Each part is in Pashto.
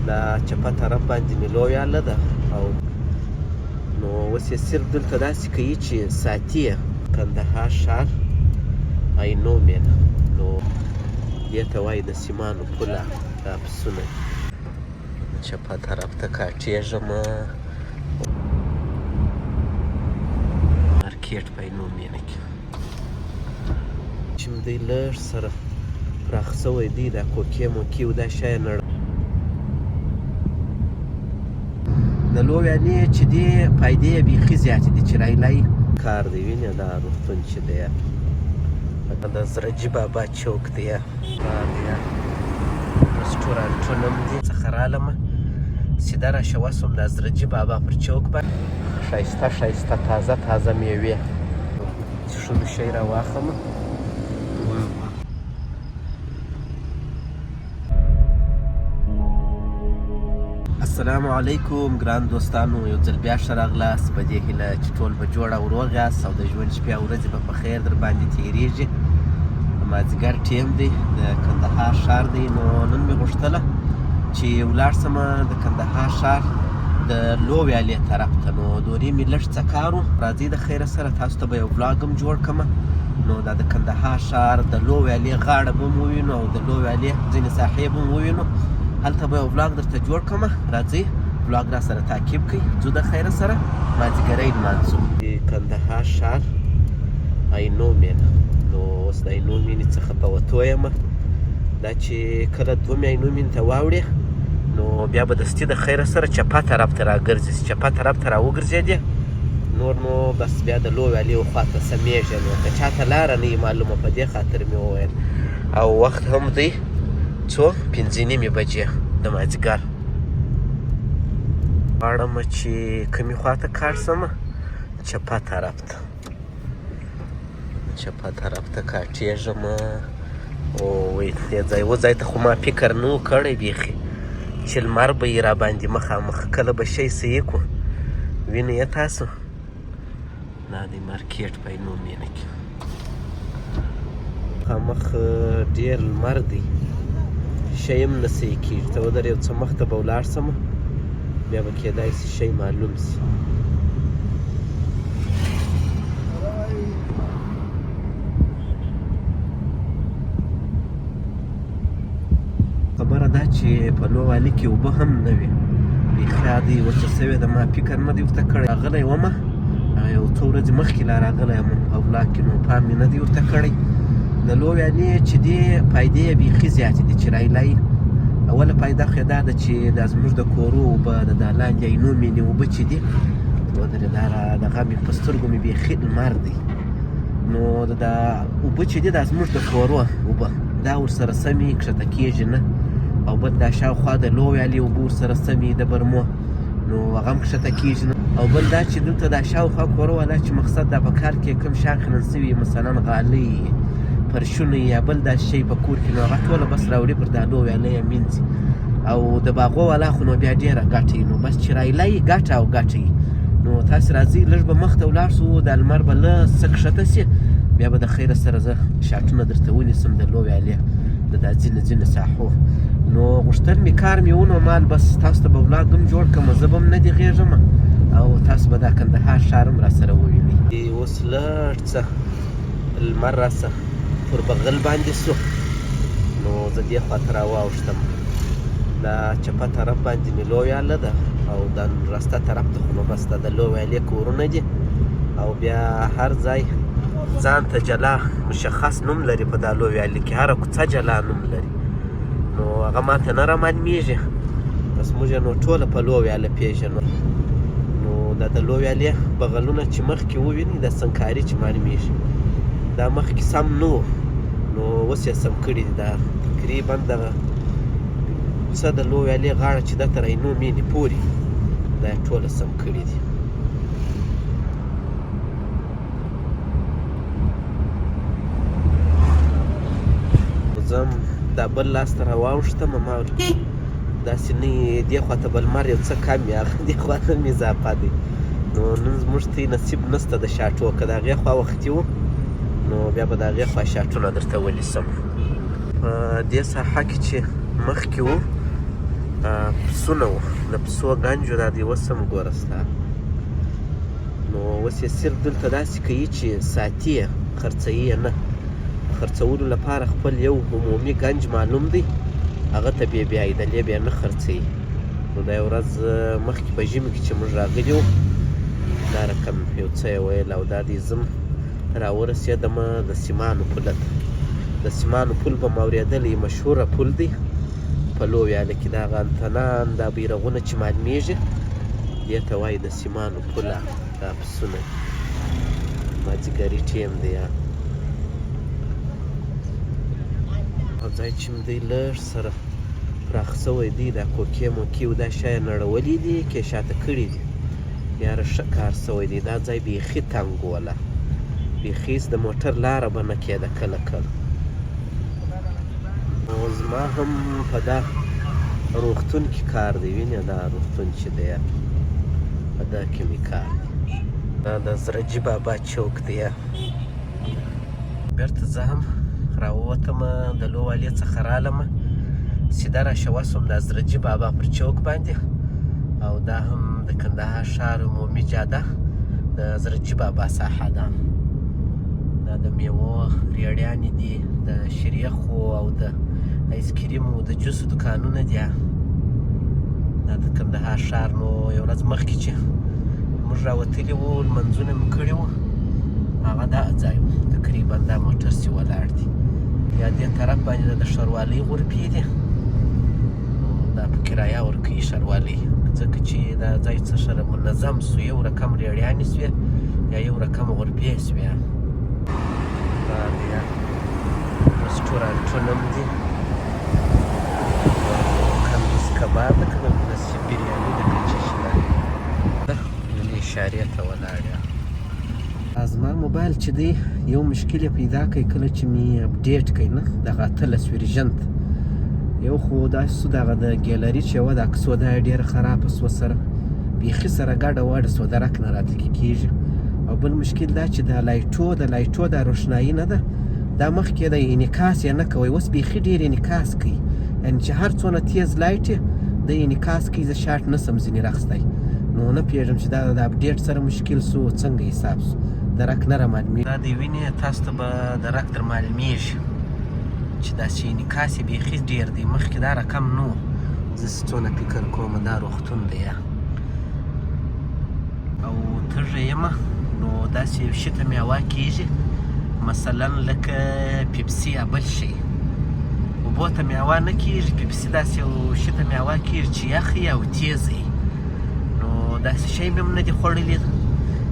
دا چپه طرف باندې مې لویاله ده او نو اوس یې صرف دلته داسې کوي چې ساتي یې. کندهار ښار عینو مېنه، نو دې ته وایي د سیمانو پوله. دا پسونه چپه طرف ته کاټېږم. مارکیټ په عینو مېنه کې چې دی لږ سره پراخ شوی دی، دا کوکې موکې او دا شی نړ د لویانې چې دي فایدې یې بیخي زیاتې دي چې رایلای کار دی. وینې دا روغتون چې دی د زرجي بابا چوک دی، کار دی، رسټورانټونه هم دي. څخه رالمه سیده راشوه سوم د زرجي بابا پر چوک باندې. ښایسته ښایسته تازه تازه میوې څښلو شی راواخلم. السلام علیکم ګران دوستانو، یو ځل بیا ښه راغلاست. په دې هیله چې ټول به جوړ او روغ یاست او د ژوند شپې او ورځې به په خیر در باندې تیریږي. د مازدیګر ټیم دی، د کندهار ښار دی. نو نن مې غوښتله چې ولاړ سم د کندهار ښار د لو ویالې طرف ته، نو دورې مې لږ څه کار و. راځئ د خیره سره تاسو ته به یو ولاګ هم جوړ کړم. نو دا د کندهار ښار د لو ویالې غاړه به هم ووینو او د لو ویالې ځینې ساحې به هم ووینو. هلته به یو ولاګ درته جوړ کړم. راځئ ولاګ را سره تعقیب کړئ. ځو د خیره سره مازدیګری لمانځو. کندهار ښار عینو مېنه، نو اوس د عینو مېنې څخه په وتو یم. دا چې کله دومې عینو مېنې ته واوړې نو بیا به دستي د خیره سره چپه طرف ته راګرځي. چې چپه طرف ته راوګرځېدې نور نو بس بیا د لوی والي خوا ته سمېږې. نو که چاته لاره نه وي معلومه، په دې خاطر مې وویل. او وخت هم دی څو 5:30 بجې د مازدیګر. غواړم چې کومې خوا ته کار سم، چپه طرف ته، چپه طرف ته کاټېږم. او وی دې ځای و ځای ته خو ما فکر نه و کړی بیخي چې لمر به یې راباندې مخامخ کله به شی صحیح کو. وینئ یې تاسو، دا دی مارکیټ په عینو مېنه کې. مخامخ ډېر لمر دی، شی هم نه صحیح کېږي. ته ودرې، یو څه مخته به ولاړ سم، بیا به کېدای سي شی معلوم سي. خبره دا چې په لو والي کې اوبه هم نه وي، بیخي دی وچه سوې ده. ما فکر نه دی ورته کړی. راغلی وم یو څو ورځې مخکې لا راغلی یم او ولاګ کې، نو پام مې نه دی ورته کړی. د لو ویالې چې دي فایدې یې بیخي زیاتې دي چې رایلای. اوله فایده خو یې دا ده چې دا زموږ د کورو اوبه، د دا لاندې عینو مېنې اوبه چې دي، ودرې دا دغه مې په سترګو مې بیخي لمر دی. نو دا اوبه چې دي دا زموږ د کورو اوبه دا ورسره سمې کښته کېږي نه. او بل دا شاوخوا د لو ویالې اوبه ورسره سمې د برمو، نو هغه هم کښته کېږي نه. او بل دا چې دلته دا شاوخوا کورو والا چې مقصد دا په کار کې کوم شیان خنن سوي، مثلا غالۍ، فرشونه یا بل داسې شی په کور کې، نو هغه ټوله بس راوړي پر دا لو ویاله یې مینځي. او د باغو والا خو نو بیا ډېره ګټه، نو بس چې رایلی ګټه او ګټه. نو تاسو راځئ لږ به مخته ولاړ سو، دا لمر به لږ څه کښته سي، بیا به د خیره سره زه شاټونه درته ونیسم د لو ویالې د دا ځینې ځینې ساحو. نو غوښتل مې کار مې ونو مال بس تاسو ته به ولاګ هم جوړ کړم، زه به هم نه دغېږم او تاسو به دا کندهار ښار هم راسره ووینئ. اوس لږ څه لمر راسه پر بغل باندې سو، نو زه دې خوا ته راواوښتم. دا چپه طرف باندې مې لو ویاله ده او دا راسته طرف ته خو نو بس دا د لو ویالې کورونه دي. او بیا هر ځای ځان ته جلا مشخص نوم لري. په دا لو ویالې کې هره کوڅه جلا نوم لري، نو هغه ماته نه رامعلومیږي. بس موږ یې نو ټوله په لو ویاله پېژنو. نو دا د لو ویالې بغلونه چې مخکې ووینئ، دا سنکاري چې معلومیږي، دا مخکې سم نه و، نو اوس یې سم کړي دي. دا تقریبا دغه څه د لو ویالې غاړه چې ده تر عینو مېنې پورې دا یې ټوله سم کړي دي. زه هم دا بل لاس ته راواوښتم. ما داسې نه دې خوا ته به لمر یو څه کم وي، هغه دې خوا ته مې اضافه دی. نو نن زموږ ته نصیب نشته د شاټو، که د هغې خوا وختي و نو بیا به د هغې خوا شاټونه درته ونیسم. په دې ساحه کې چې مخکې و پسونه وو، د پسو ګنجو. دا دی اوس هم ګوره ستا. نو اوس یې صرف دلته داسې کوي چې ساتي یې، خرڅوي یې نه. خرڅولو لپاره خپل یو عمومي ګنج معلوم دی، هغه ته بیا بیایي، د لې بیا نه خرڅوي. نو دا یو ورځ مخکې په ژمي کې چې موږ راغلي وو، دا رقم یو څه یې ویل. او دا دی ځم راورسېدم د سیمانو پله ته. د سیمانو پل به مو اورېدلی، مشهوره پل دی په لو ویاله کې. دغه انتنان دا بیرغونه چې معلومیږي، دې ته وایي د سیمانو پله. دا پسونه مازدیګري ټیم دی. او ځای چې مې دی لږ سره پراخ شوی دی، دا کوکې موکې او دا شی یې نړولې دي کې شاته کړي دي. یاره ښه کار شوی دی. دا ځای بیخي تنګ وله، بیخي هېڅ د موټر لاره به نه کېده کله کله. نو زما هم په دا روغتون کې کار دی، وینې دا روغتون چې دی په دا کې مې کار دی. دا د زرجي بابا چوک دی. بیرته زه هم راووتم د لو والې څخه رالم، سیده راشوه شوم د زرجي بابا پر چوک باندې. او دا هم د کندهار ښار عمومي جاده د زرجي بابا ساحه ده. دا د میوو ریړیانې دي، د شیریخو او د ایسکریمو د جوسو دکانونه دي. دا د کندهار ښار. نو یو ورځ مخکې چې موږ راوتلي وو، لمونځونه مو کړي وو، هغه دا ځای و تقریبا. دا موټر چې ولاړ دي یا دې طرف باندې د ښاروالۍ غرفې دي، نو دا په کرایه ورکوي ښاروالۍ، ځکه چې دا ځای څه سره منظم سو، یو رقم ریړیانې سوې یا یو رقم غرفې سوې. دا دی رسټورانټونه هم دي. کندوز کباب ده که د نصیب بریاني ده که څه شي ده، یعنې اشارې ته ولاړ یم. زما موبایل چې دی یو مشکل یې پیدا کوي کله چې مې اپډیټ کوي، نه دغه 18 ورژن ته. یو خو داسې سو، دغه د ګیلري چې وه د عکسو دا یې ډېره خرابه سوه، سره بیخي سره ګډه وډه سوه، درک نه راته کې کېږي. او بل مشکل دا چې د لایټو دا روښنايي نه ده، دا مخکې د انعکاس یې نه کوی، اوس بیخي ډېر انعکاس کوي. یعنې چې هر څونه تیز لایټ یې د انعکاس کوي، زه shot نه سم ځینې راخستی. نو نه پوهېږم چې دا د اپډیټ سره مشکل سو، څنګه حساب سو، درک نه را معلومېږي. دا دی وینې، تاسو ته به درک در معلومېږي چې داسې انعکاس یې بیخي ډېر دی، مخکې دا رقم نه و. زه چې څونه فکر کوم دا روغتون دی او تږی یم، نو داسې یو شي ته مې هوا کېږي، مثلا لکه پیپسي یا بل شی. اوبو ته مې هوا نه کېږي، پیپسي داسې یو شي ته مې هوا کېږي چې یخ وي او تېز وي. نو داسې شی مې هم نه دي خوړلي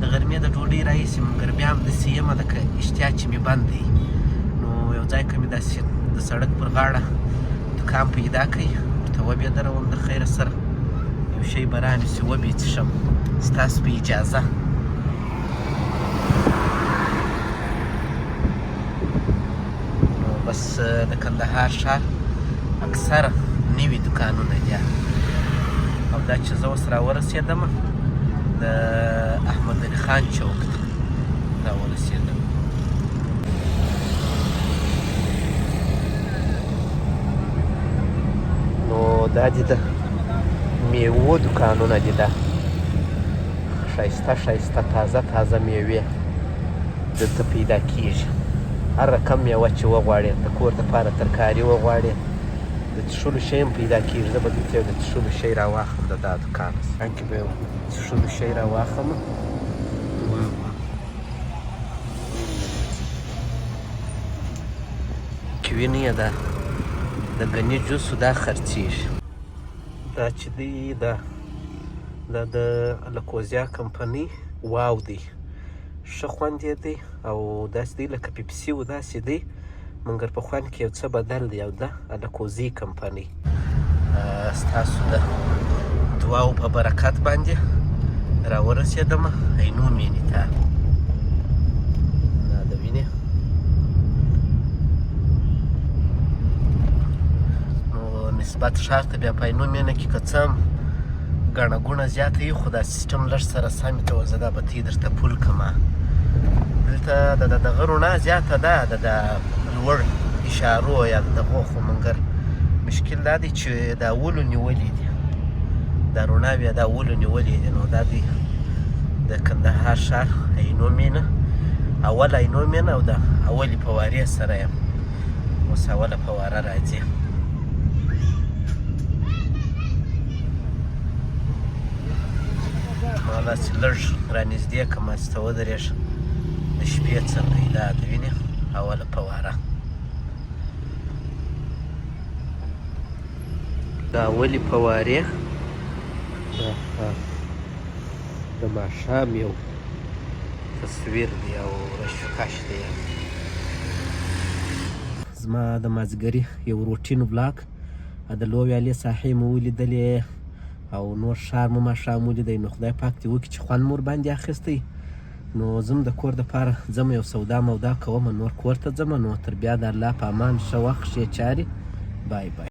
د غرمې د ډوډۍ راهیسې، مګر بیا هم داسې یم لکه اشتیا چې مې بند دی. نو یو ځای که مې داسې د سړک پر غاړه دکان پیدا کړي، ورته وبې دروم، د خیره سره یو شی به رانیسي، وبې څښم. ستاسو په اجازه. نو بس د کندهار ښار اکثره نوي دکانونه دي. او دا چې زه اوس راورسېدم د احمد علي خان چوک ته راورسېدم. نو دا دي د میوو دکانونه دي، دا ښایسته ښایسته تازه تازه میوې دلته پیدا کیږي. هر رقم میوه چې وغواړې، د کور دپاره ترکاري وغواړې، د څښلو شی هم پیدا کیږي. زه به دلته یو د څښلو شی راواخلم، د دا دکان کې به یو څښلو شی راواخلم. چې وینئ دا د ګني جوسو دا خرڅېږي. دا چې دی دا د الکوزیا کمپنۍ واو دی، ښه خوند یې دی او داسې دی لکه پیپسي و داسې دی، مګر په خوند کې یو څه بدل دی. او دا الکوزی کمپنۍ. ستاسو د دعاو په برکت باندې راورسېدم عینو مینې ته. دا د وینې نو نسبت ښار ته بیا په عینو مینه کې که څه هم ګڼه ګوڼه زیاته وي، خو دا سیستم لږ سره سمې ته وزه. دا بتۍ درته پل کمه، دلته د دغه رڼا زیاته ده، د لوړ اشارو یا د دغو، خو مګر مشکل دا دی چې دا ولو نیولې دي، دا رڼاوې دا ولو نیولې دي. نو دا دی د کندهار ښار عینو مېنه، اول عینو مېنه او د اولې فوارې سره یم. اوس اوله فواره راځي. ما داسې لږ رانږدې که ما ته ودرېږه د شپې څنګه دا د وینې اوله فواره. دا اولې فوارې د ماښام یو تصویر دی او رش کش دی. زما د مازدیګري یو روټین بلاک د لوی ویالې ساحې مو ولیدلې او نور ښار مو ماښام ولیدی. نو خدای پاک دې وکړي چې خوند مو ورباندې اخیستی. نو زم د کور دپاره ځم، یو سودا مودا کوم، نور کور ته ځم. نو تر بیا د الله په امان، ښه وخت، ښې چارې، بای بای.